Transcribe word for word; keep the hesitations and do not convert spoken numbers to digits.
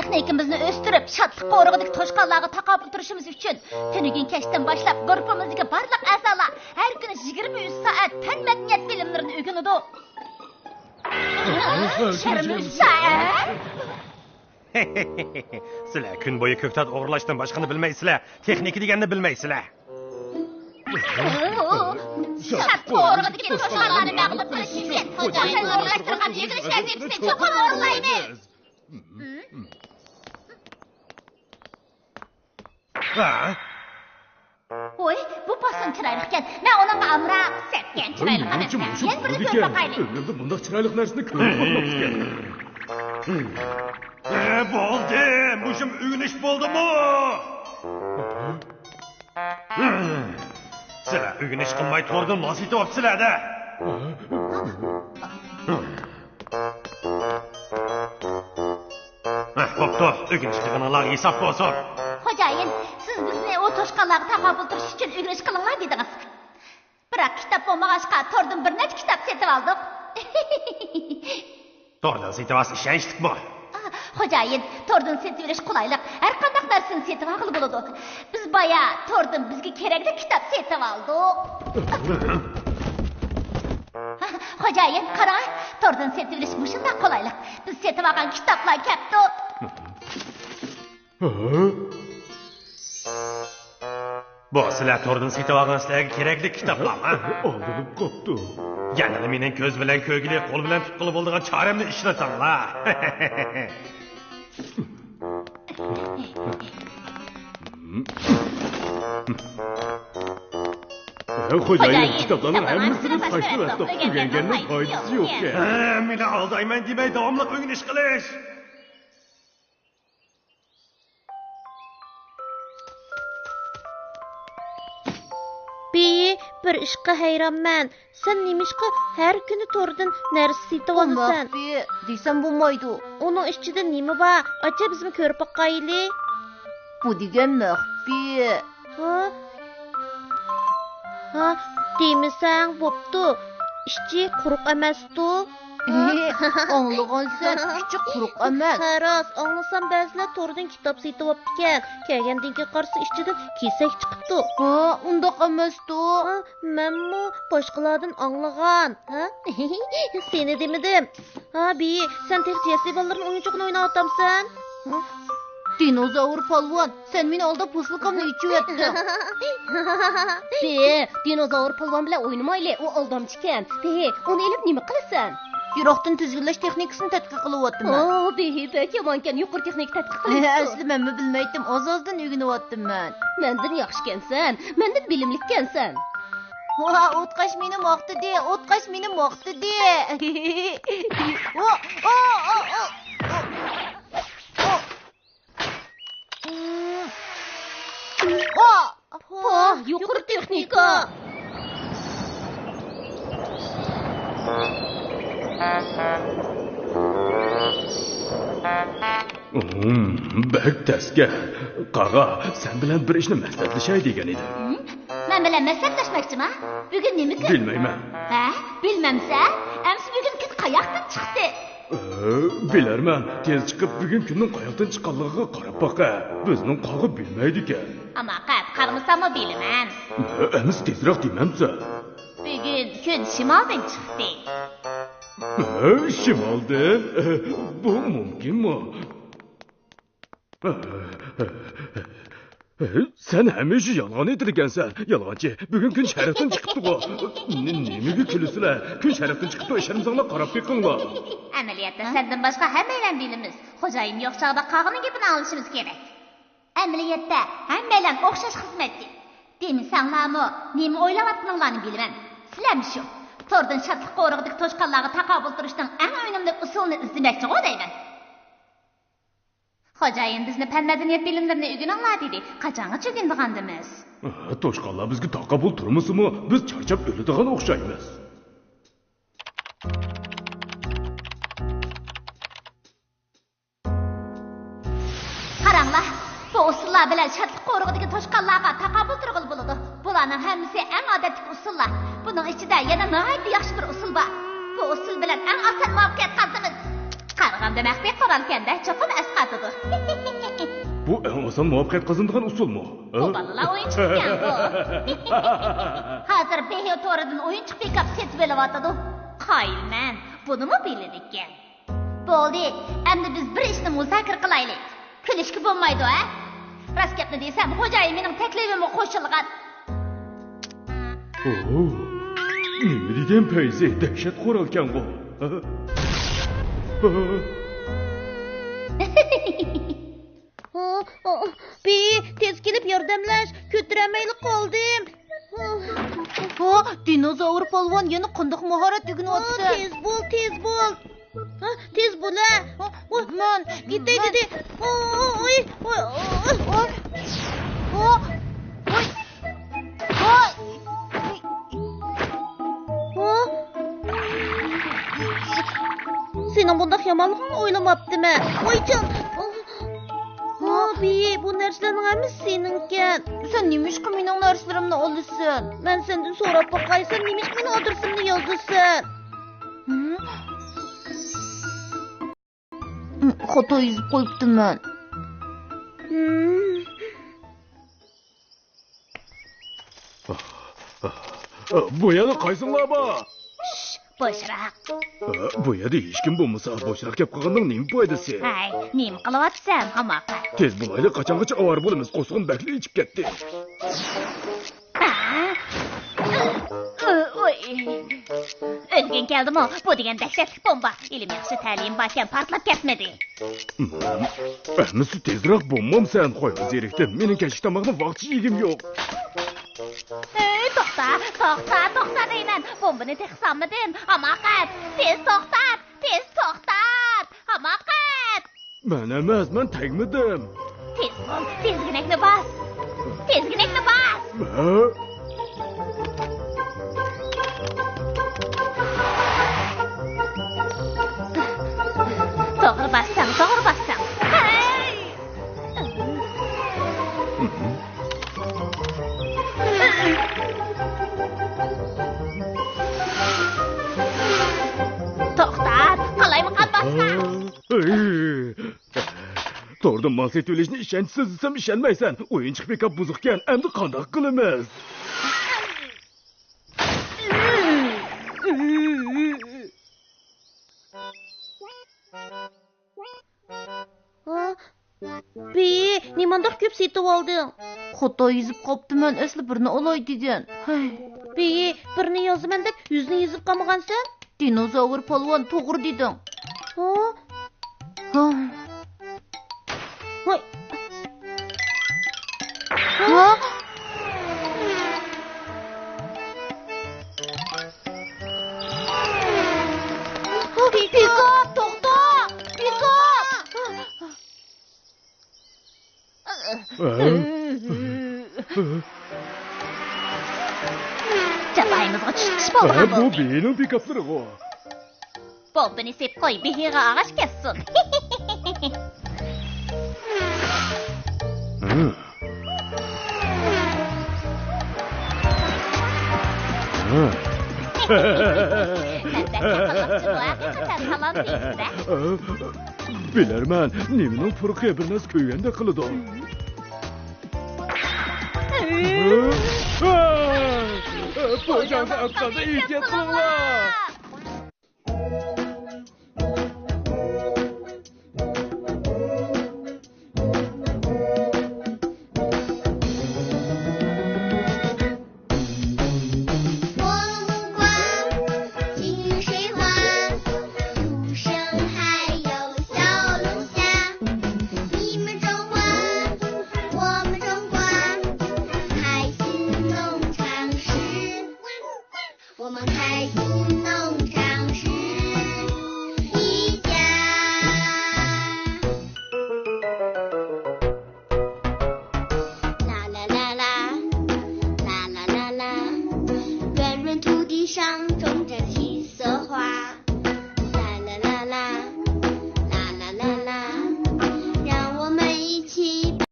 تېخنىكىمىزنى ئۆستۈرۈپ، شادلىق قورۇقىدىكى توشقانلارغا تاقابىل تۇرۇشىمىز ئۈچۈن، تۈنۈگۈن كەچتىن باشلاپ گۇرۇپپىمىزدىكى بارلىق ئەزالار ھەر كۈنى يىگىرمە ئۈچ سائەت پەن مەدەنىيەت بىلىملىرىنى ئۆگىنىدۇ. شەرمىسە! سىلەر كۈن بويى كۆكتات ئوغرىلاشتىن باشقىنى بىلمەيسىلەر، تېخنىكا دېگەننى بىلمەيسىلەر. شادلىق قورۇقىدىكى توشقانلارنى مەغلۇپ قىلىش ئۈچۈن خوجايىن ئورۇنلاشتۇرغان ئۆگىنىش ۋەزىپىسىنى چوقۇم ئورۇنلايمىز. ھە؟ ۋوي، بۇ پاسون چىرايلىقكەن. مەن ئۇنىڭغا ئامراق سەتكەن چىرايلىق ئەمەس. يەنە بىرنى كۆرۈپ باقايلى. ئۆمرۈمدە بۇنداق چىرايلىق نەرسىنى كۆرۈپ باقماپتىكەن. ھە، بولدى، مۇشۇم ئۆگىنىش بولدىمۇ؟ سىلەر ئۆگىنىش قىلماي توردىن لاس ئېتىۋاپسىلەر-دە. ھە، بوپتۇ، ئۆگىنىش قىلغىنىڭلار ھېساب بولسۇن. خوجايىن، سىز بىزنى ئۇ توشقانلارغا تاقابىل تۇرۇش ئۈچۈن ئۆگىنىش قىلىڭلار دېدىڭىز. بىراق كىتاب بولمىغاچقا توردىن بىر نەچچە كىتاب سېتىۋالدۇق. توردىن سېتىۋالسا ئىشەنچلىكمۇ؟ ئا، خوجايىن، توردىن سېتىۋېلىش قولايلىق. ھەر قانداق نەرسىنى سېتىۋالغىلى بولىدۇ. بىز بايا توردىن بىزگە كېرەكلىك كىتاب سېتىۋالدۇق. خوجايىن، قاراڭ، توردىن سېتىۋېلىش مۇشۇنداق قولايلىق. بىز سېتىۋالغان كىتابلار كەپتۇ. بۇ سىلەر توردىن سېتىۋالغان سىلەرگە كېرەكلىك كىتابلارمۇ؟ ئالدىنىپ قاپتۇ. يەنىلا مېنىڭ كۆز بىلەن كۆرگىلى، قول بىلەن تۇتقىلى بولىدىغان چارەمنى ئىشلىتىڭلار. خوجايىن، كىتابلارنىڭ ھەممىسىنى تاشلىۋەتتۇق. ئۆگەنگەننىڭ پايدىسى يوقكەن. ھە، مېنى ئالدايمەن دېمەي، داۋاملىق ئۆگىنىش قىلىش. بېيى، بىر ئىشقا ھەيرانمەن. سەن نېمىشقا ھەر كۈنى توردىن نەرسە سېتىۋالىسەن؟ مەخپىي دېسەم بولمايدۇ. ئۇنىڭ ئىچىدە نېمە بار؟ ئاچە، بىزمۇ كۆرۈپ باقايلى. بۇ دېگەن مەخپىي. ھە؟ ھە، دېمىسەڭ بوپتۇ. ئىچى قۇرۇق ئەمەستۇ؟ ئاڭلىغانسەن، ئىچى قۇرۇق ئەمەس. ھە، راست، ئاڭلىسام بەزىلەر توردىن كىتاب سېتىۋاپتىكەن. كەلگەندىن كېيىن قارىسا ئىچىدىن كېسەك چىقىپتۇ. ھە، ئۇنداق ئەمەستۇ. ھە، مەنمۇ باشقىلاردىن ئاڭلىغان. ھە؟ سېنى دېمىدىم. ھا، بېيى، سەن تېخىچە يەسلى بالىلىرىنىڭ ئويۇنچۇقىنى ئويناۋاتامسەن؟ ھە؟ دىنوزاۋر پالۋان، سەن مېنى ئالداپ پوستلۇقۇمنى ئېچىۋەتتىڭ. بېيى، دىنوزاۋر پالۋان بىلەن ئوينىمايلى، ئۇ ئالدامچىكەن. بېيى، ئۇنى ئېلىپ نېمە قىلىسەن؟ يىراقتىن تىزگىنلەش تېخنىكىسىنى تەتقىق قىلىۋاتىمەن. ئو، بېيى، بەك يامانكەن، يۇقىرى تېخنىكا تەتقىق قىلىسىز. ئەسلى مەنمۇ بىلمەيتتىم، ئاز-ئازدىن ئۆگىنىۋاتتىم مەن. مەندىن ياخشىكەنسەن، مەندىن بىلىملىككەنسەن. ۋا، ئوتقاش مېنى ماختىدى، ئوتقاش مېنى ماختىدى. ئو، ئو، ئو، ئو. ئو. ئو. پوھ، يۇقىرى تېخنىكا. ھىم، بەك تەسكەن. قاغا، سەن بىلەن بىر ئىشنى مەسلىھەتلىشەي دېگەن ئىدىم. ھىم؟ مەن بىلەن مەسلىھەتلەشمەكچىما؟ بۈگۈن نېمە كۈن؟ بىلمەيمەن. ھە؟ بىلمەمسەن؟ ئەمىسە بۈگۈن كۈن قاياقتىن چىقتى؟ ئە، بىلەرمەن. تېز چىقىپ، بۈگۈن كۈننىڭ قاياقتىن چىققانلىقىغا قاراپ باقە. بىزنىڭ قاغا بىلمەيدىكەن. ئاما قەت، قارىمىساممۇ بىلىمەن. ئە، ئەمىسە تېزرەك دېمەمسەن؟ بۈگۈن كۈن شىمالدىن چىقتى. ھە، شىمالدىن؟ ئە، بۇ مۇمكىنمۇ؟ سەن ھەمىشە يالغان ئېيتىدىكەنسەن، يالغانچى. بۈگۈن كۈن شەرقتىن چىقىپتىغۇ. نېمىگە كۈلىسىلەر؟ كۈن شەرقتىن چىقىپتۇ، ئىشەنمىسەڭلار قاراپ بېقىڭلار. ئەمەلىيەتتە سەندىن باشقا ھەممەيلەن بىلىمىز. خوجايىن يوق چاغدا قاغىنىڭ گېپىنى ئاڭلىشىمىز كېرەك. ئەمەلىيەتتە ھەممەيلەن ئوخشاش خىزمەتچى. دېمىسەڭلارمۇ، نېمە ئويلاۋاتقىنىڭلارنى بىلىمەن. سىلەرمۇ شۇ توردىن شادلىق قورۇقىدىكى توشقانلارغا تاقابىل تۇرۇشنىڭ ئەڭ ئۈنۈملۈك ئۇسۇلىنى ئىزدىمەكچىغۇ دەيمەن. خوجايىن بىزنى پەن مەدەنىيەت بىلىملىرىنى ئۆگىنىڭلار دېدى. قاچانغىچە ئۆگىنىدىغاندىمىز؟ توشقانلار بىزگە تاقابىل تۇرمىسىمۇ، بىز چارچاپ ئۆلىدىغان ئوخشايمىز. قاراڭلار، بۇ ئۇسۇللار بىلەن شادلىق قورۇقىدىكى توشقانلارغا تاقابىل تۇرغىلى بولىدۇ. بۇلارنىڭ ھەممىسى ئەڭ ئادەتتىكى ئۇسۇللار. بۇنىڭ ئىچىدە يەنە ناھايىتى ياخشى بىر ئۇسۇل بار. بۇ ئۇسۇل بىلەن ئەڭ ئاسان مۇۋەپپەقىيەت قازىنىمىز. قارىغاندا مەخپىي قورالكەندە، چوقۇم ئەسقاتىدۇ. بۇ ئەڭ ئاسان مۇۋەپپەقىيەت قازىنىدىغان ئۇسۇلمۇ؟ ھە؟ بۇ بالىلار ئويۇنچۇقىكەن بۇ. ھازىر بېھىڭ تورىدىن ئويۇنچۇق پىكاپ سېتىۋېلىۋاتىدۇ. قايىلمەن، بۇنىمۇ بىلىدىكەن. بولدى، ئەمدى بىز بىر ئىشنى مۇزاكىرە قىلايلى. كۈلۈشكە بولمايدۇ، ھە؟ راست گەپنى دېسەم، خوجايىن مېنىڭ تەكلىپىمگە قوشۇلغان. ئوھو، نېمە دېگەن پەيزى، دەھشەت قورالكەنغۇ. ھا، ھا، بېيى، تېز كېلىپ ياردەملەش، كۆتۈرەلمەيلا قالدىم. ھا، دىنوزاۋر پالۋان يەنە قانداق ماھارەت ئۆگىنىۋاپسەن؟ تېز بول، تېز بول. ھا، تېز بول-ە. ھا، ھا، مەن، كېتەي مەن دېدى. ھا، ھا، ھوي، ھوي، ھوي، ھوي. ھا، ھوي. ھا. ھا؟ سېنىڭ بۇنداق يامانلىقىڭنى ئويلىماپتىمەن. ۋايجان. ھا، بېيى، بۇ نەرسىلەرنىڭ ھەممىسى سېنىڭكەن. سەن نېمىشقا مېنىڭ نەرسىلىرىمنى ئالىسەن؟ مەن سەندىن سوراپ باقاي، سەن نېمىشقا مېنىڭ ئادرېسىمنى يازىسەن؟ ھىم؟ خاتا يېزىپ قويۇپتىمەن. بۇ يەردە قايسىڭلار بار؟ شش، بوشراق. بۇ يەردە ھېچكىم بولمىسا، بوشراق گەپ قىلغاننىڭ نېمە پايدىسى؟ ھەي، نېمە قىلىۋاتىسەن، ھاماقەت؟ تېز بولايلى، قاچانغىچە ئاۋارە بولىمىز؟ قورسىقىم بەكلا ئېچىپ كەتتى. ئۆي. ئۆلگۈڭ كەلدىمۇ؟ بۇ دېگەن دەھشەتلىك بومبا. ئىلىم ياخشى، تەلىيىم باركەن، پارتلاپ كەتمىدى. ھەممىسى تېزرەك بومبامسەن، قويغا زېرىكتىم. مېنىڭ كەچلىك تاماقنى ۋاقتىچە يېگۈم يوق. ئۆي، توختا، توختا، توختا دەيمەن. بومبىنى تېخى سالمىدىم. ھاماقەت، تېز توختات، تېز توختات. ھاماقەت! مەن ئەمەس، مەن تەگمىدىم. تېز بول، تېزگىنەكنى باس. تېزگىنەكنى باس. ھە؟ توغرا باسساڭ، توغرا باسساڭ. ھەي! توختات، قالايمىقان باشقا. توردىن مال سېتىۋېلىشنى ئىشەنچسىز دېسەم ئىشەنمەيسەن. ئويۇنچۇق پىكاپ بۇزۇقكەن، ئەمدى قانداق قىلىمىز؟ ھا؟ بېيى، نېمانداق كۆپ سېتىۋالدىڭ؟ خاتا يېزىپ قاپتىمەن، ئەسلى بىرنى ئالاي دېگەن. ھەي. بېيى، بىرنى يازىمەن دەپ يۈزنى يېزىپ قالمىغانسەن؟ دىنوزاۋر پالۋان توغرا دېدىڭ. ھا؟ ھا؟ ھاي. ھا؟ پىكاپ، توختا! پىكاپ! جاپايىمىزغا چۈشكۈچە بولغان بولدى. بۇ بېيىنىڭ پىكاپلىرىغۇ. بومبىنى سېپ قوي، بېھىغا ئاغاش كەتسۇن. مەن بەك چاققانلىقچىمۇ، ھەقىقەتەن تالانتلىقسىز-ھە. بىلەرمەن، نېمىنىڭ پۇرىقى بىر نەرسە كۆيگەندەك قىلىدۇ. پوجاڭزا ئاتقاندا ئېھتىيات قىلىڭلار.